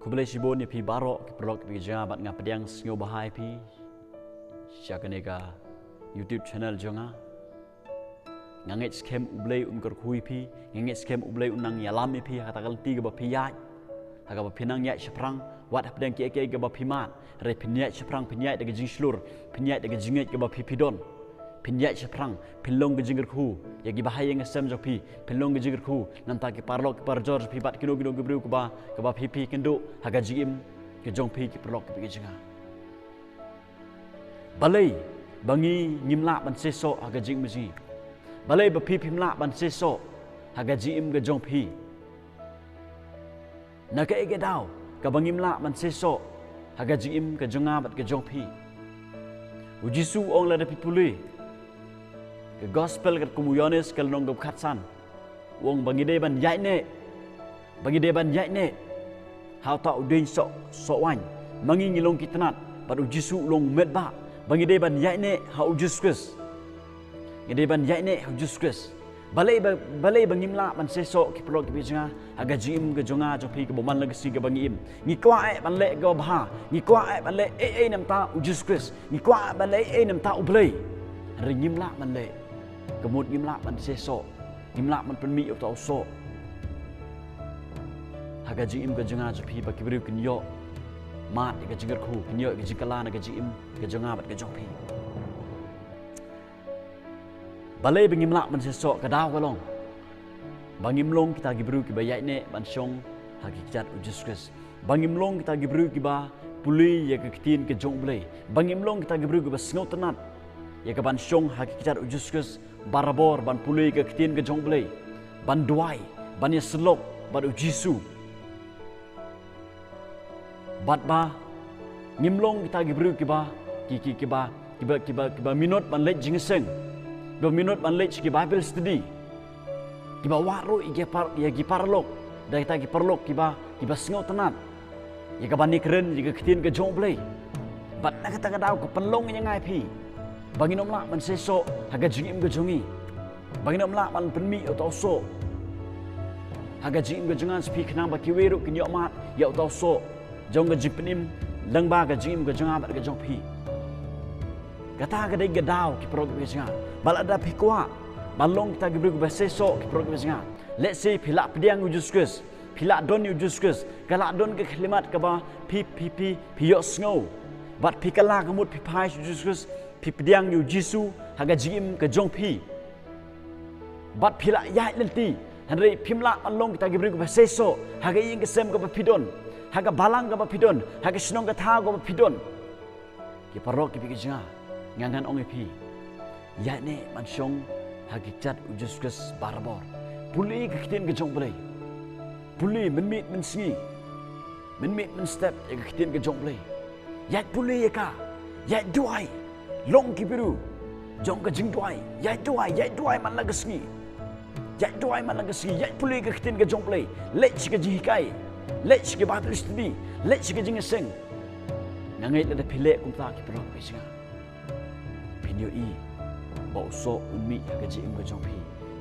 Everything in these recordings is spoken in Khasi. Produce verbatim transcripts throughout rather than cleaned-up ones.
Khublei shibun ïa phi baroh ki paralok ki jong nga, bad nga pdiang sngewbha ïa phi sha kane ka YouTube channel jong nga. Nga ngeit skhem U Blei un kyrkhu ïa phi, nga ngeit skhem U Blei un nang ïalam ïa phi ha kata ka lynti kaba phi ïaid, ha kaba phi nang ïaid shaphrang, wat hapdeng kiei kiei kaba phi mad. Hynrei phin ïaid shaphrang, phin ïaid da ka jingshlur, phin ïaid da ka jingngeit kaba phi phi don. Phin ïaid shaphrang, phin long ka jingkyrkhu ïa kiba ha ïing ha sem jong phi, phin long ka jingkyrkhu na bynta ki paralok ki parajor jong phi bad kino kino ki briew kiba, kiba phi phi kynduh ha ka jingim ka jong phi, ki paralok ki jong nga. Balei ba ngi ngim lah ban seisoh ha ka jingim jong ngi? Balei ba phi phim lah ban seisoh ha ka jingim ka jong phi? Na kaei ka daw kaba ngim lah ban seisoh ha ka jingim ka jong nga bad ka jong phi? U Jisu u ong, lada phi pule ka gospel katkum u Ïoannis ka lynnong kaba khatsan, u ong ba ngi dei ban ïaid neh, ba ngi dei ban ïaid neh ha uta u dieng soh, soh waiñ. Ma ngi ngi long ki tnat, bad u Jisu u long u met ba, ba ngi dei ban ïaid neh ha u Jisu Khrist. Ngi dei ban ïaid neh ha u Jisu Khrist. Balei ba, balei ba ngim lah ban seisoh, ki paralok ki jong nga, ha ka jingim ka jong nga jong phi kaba man la ka sngi kaba ngi im? Ngi kwah eh ban leh kaba bha, ngi kwah eh ban leh ei ei na bynta u Jisu Khrist, ngi kwah eh ban leh ei ei na bynta U Blei. Hynrei ngim lah ban leh. Ka mut ngim lah ban seisoh, ngim lah ban pynmih ïa uta u soh ha ka jingim ka jong nga jong phi, ba ki briew kin ïoh mad ïa ka jingkyrkhu, kin ïoh ïa ka jingkylla na ka jingim ka jong nga bad ka jong phi. Balei ba ngim lah ban seisoh? Ka daw ka long ba ngim long kita ki briew kiba ïaid neh ban shong ha ki kjat u Jisu Khrist. Ba ngim long kita ki briew kiba pule ïa ka ktien ka jong U Blei. Ba ngim long kita ki briew kiba sngewtynnat ïa ka ban shong ha ki kjat u Jisu Khrist barabor, ban pule ïa ka ktien ka jong U Blei, ban duwai, ban ïasyllok bad u Jisu. Bad ba ngim long kita ki briew kiba, ki, ki, kiba, kiba, kiba, kiba minot ban leit jingïaseng, kiba minot ban leit ki Bible study, kiba wad ruh ïa ki par-, ïa ki paralok, da kita ki paralok kiba, kiba sngewtynnat ïa ka ban ïakren ïa ka ktien ka jong U Blei. Bad na kata ka daw ka pynlong ïa nga ïa phi ba ngin ym lah ban seisoh ha ka jingim ka jong ngi, ba ngin ym lah ban pynmih ïa uta u soh ha ka jingim ka jong nga jong phi, khnang ba kiwei ruh kin ïoh mad ïa uta u soh jong ka jingpynim lyngba ka jingim ka jong nga bad ka jong phi. Kata ka dei ka daw, ki paralok ki jong nga. Ba lada phi kwah ban long kita ki briew kiba seisoh, ki paralok ki jong nga, lehse phi lah pdiang ïa u Jisu Khrist, phi lah don ïa u Jisu Khrist, ka lah don ka khyllipmat kaba phi, phi, phi, phi ïohsngew, bad phi kylla, ka mut phi phai sha u Jisu Khrist, phi pdiang ïa u Jisu ha ka jingim ka jong phi, bad phi lah ïaid lynti. Hynrei phim lah ban long kita ki briew kiba seisoh ha ka ïing ka sem kaba phi don, ha ka balang kaba phi don, ha ka shnong ka thaw kaba phi don. Ki paralok ki jong nga, nga ngan ong ïa phi, ïaid neh ban shong ha ki kjat u Jisu Khrist barabor. Pule ka ktien ka jong U Blei. Pule mynmiet mynsngi, mynmiet mynstep ïa ka ktien ka jong U Blei. Ïaid pule ïa ka. Ïaid duwai. Long ki briew jong ka jingduwai. Ïaid duwai, ïaid duwai man la ka sngi. Ïaid duwai man la ka sngi, ïaid pule ka ktien ka jong U Blei. Leit sha ka jinghikai, leit sha ka Bible study, leit sha ka jingïaseng. Nga ngeit lada phi leh kumta, ki paralok ki jong nga, phin ïohi ba u soh un mih ha ka jingim ka jong phi.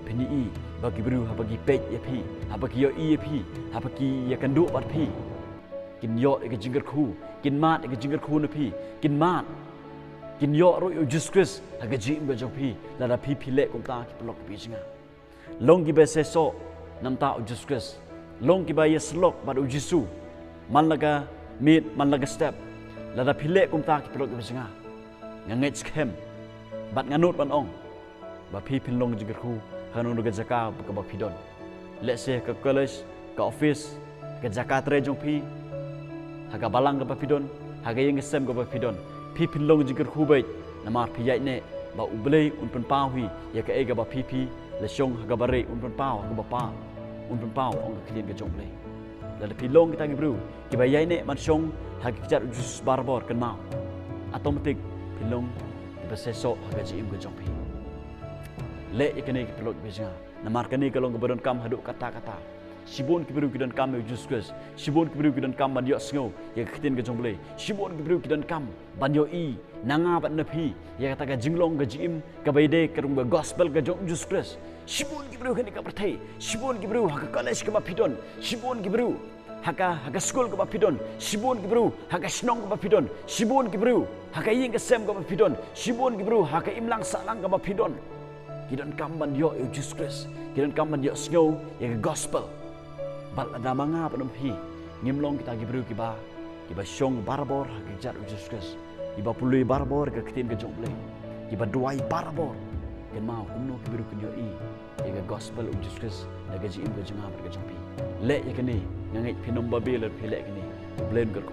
Phin ïohi ba ki briew haba ki peit ïa phi, haba ki ïohi ïa phi, haba ki ïakynduh bad phi, kin ïoh ïa ka jingkyrkhu, kin mad ïa ka jingkyrkhu na phi, kin mad, kin ïoh ruh ïa u Jisu Khrist ha ka jingim ka jong phi, lada phi phi leh kumta, ki paralok ki jong nga. Long kiba seisoh na bynta u Jisu Khrist. Long kiba ïasyllok bad u Jisu man la ka miet, man la ka step. Lada phi leh kumta, ki paralok ki jong nga, nga ngeit skhem bad nga nud ban ong ba phi phin long jingkyrkhu ha kano kano ka jaka kaba phi don. Lehse ka college, ka office, ka jaka trei jong phi, ha ka balang kaba phi don, ha ka ïing ka sem kaba phi don, phi phin long jingkyrkhu beit, namar phi ïaid neh ba U Blei un pynpaw hi ïa kaei kaba phi phi la shong ha kaba rieh, un pynpaw ha kaba paw, un pynpaw, ong ka ktien ka jong U Blei. Lada phi long kita ki briew kiba ïaid neh ban shong ha ki kjat u Jisu barabor, kynmaw, automatic phin long kiba seisoh ha ka jingim ka jong phi. Leh ïa kane, ki paralok ki jong nga, namar kane ka long kaba donkam haduh katta katta. Shibun ki briew ki donkam ïa u Jisu Khrist. Shibun ki briew ki donkam ban ïohsngew ïa ka ktien ka jong U Blei. Shibun ki briew ki donkam ban ïohi na nga bad na phi ïa kata ka jinglong ka jingim kaba ïadei katkum ka gospel ka jong u Jisu Khrist. Shibun ki briew ha kane ka pyrthei, shibun ki briew ha ka college kaba phi don, shibun ki briew Ha ka, ha ka skul kaba phi don, shibun ki briew, ha ka shnong kaba phi don, shibun ki briew, ha ka ïing ka sem kaba phi don, shibun ki briew, ha ka imlang sahlang kaba phi don. Ki donkam ban ïoh ïa u Jisu Khrist. Ki donkam ban ïohsngew ïa ka gospel. Bad lada ma nga bad ma phi ngim long kita ki briew kiba, kiba shong barabor ha ka kjat u Jisu Khrist, kiba pule barabor ka ktien ka jong U Blei, kiba duwai barabor, kynmaw kumno ki briew kin ïohi ïa ka gospel u Jisu Khrist da ka jingim ka jong nga bad ka jong phi. Leh ïa kane, nga ngeit phin ym babe lada phi leh ïa kane. U Blei un kyrkhu.